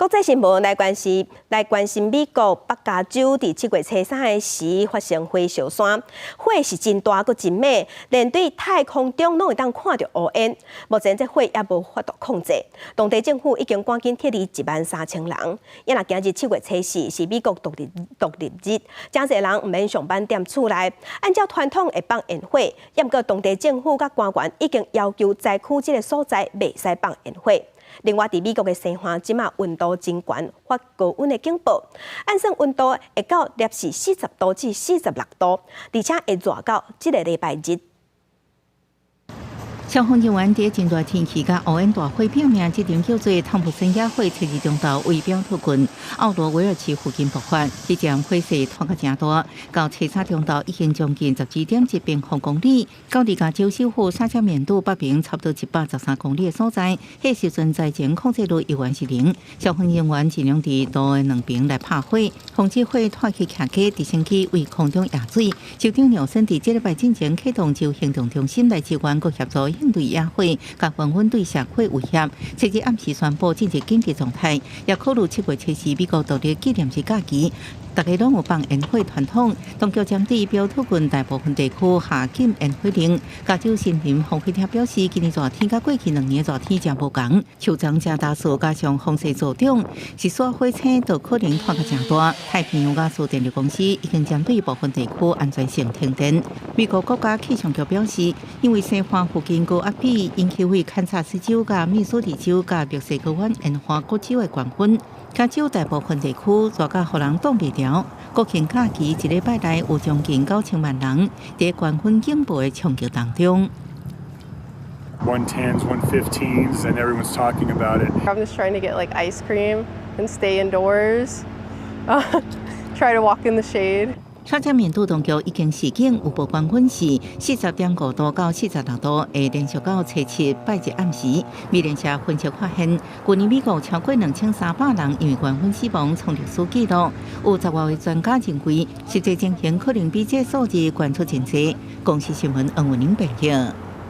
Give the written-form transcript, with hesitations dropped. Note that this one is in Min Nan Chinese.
國際新聞來關心美國北加州佇7月初3的時發生火燒山，火是真大閣真猛，連對太空中攏會當看著烏煙。目前這火猶無法度控制，當地政府已經趕緊撤離1萬3千人。因為今日7月初4是美國獨立日，誠濟人毋免上班踮厝內，按照傳統會放煙火。毋過當地政府佮官員已經要求災區這个所在袂使放煙火。另外，佇美國的西岸，這馬溫度真懸，發高溫的警報，按算溫度會到攝氏40度至46度，而且會熱到這个禮拜日。消防人員佇真熱天氣佮烏煙大火拼命，這場叫做湯普森野火，初二中晝為表托郡奧羅維爾市附近爆發，彼場火勢湠甲誠大，到初三中晝已經將近12.1平方公里，到佇加州首府薩克棉都北邊差不多113公里的所在，彼時陣災情控制率猶原是零。消防人員盡量佇路的兩邊來拍火，防止火拖去徛家直升機為空中壓水。州長紐森佇這禮拜進前啟動州行動中心來支援閣協助應對野火，佮防範對社會威脅。初二暗時宣布進入緊急狀態，也考慮7月初4美國獨立紀念日假期，大家攏有放煙火傳統。當局針對標土郡大部分地區下禁煙火令。加州森林防火廳表示，今年熱天佮過去2年熱天誠無仝，樹叢誠焦燥，加上風勢助長，是說火星都可能湠較誠大。太平洋瓦斯電力公司已經針對部分地區安全性停電。美國國家氣象局表示，因為西岸附近高壓脊引起位堪薩斯州、佮密蘇里州、佮墨西哥灣沿岸各州的懸風，加州大部分地區熱甲予人擋袂牢。國慶假期一禮拜內有將近9000萬人佇懸風警報的衝擊當中。 110s, 115s, and everyone's talking about it. I'm just trying to get like ice cream and stay indoors. Try to walk in the shade. 薩克棉都當局已經示警，有報懸溫是40.5度到46度，會連續到初七拜日暗時。美聯社分析發現，去年美國超過2300人因為懸風死亡，創歷史紀錄。有10外位專家認為，實際情形可能比這數字懸出真濟。公視新聞黃文玲報導。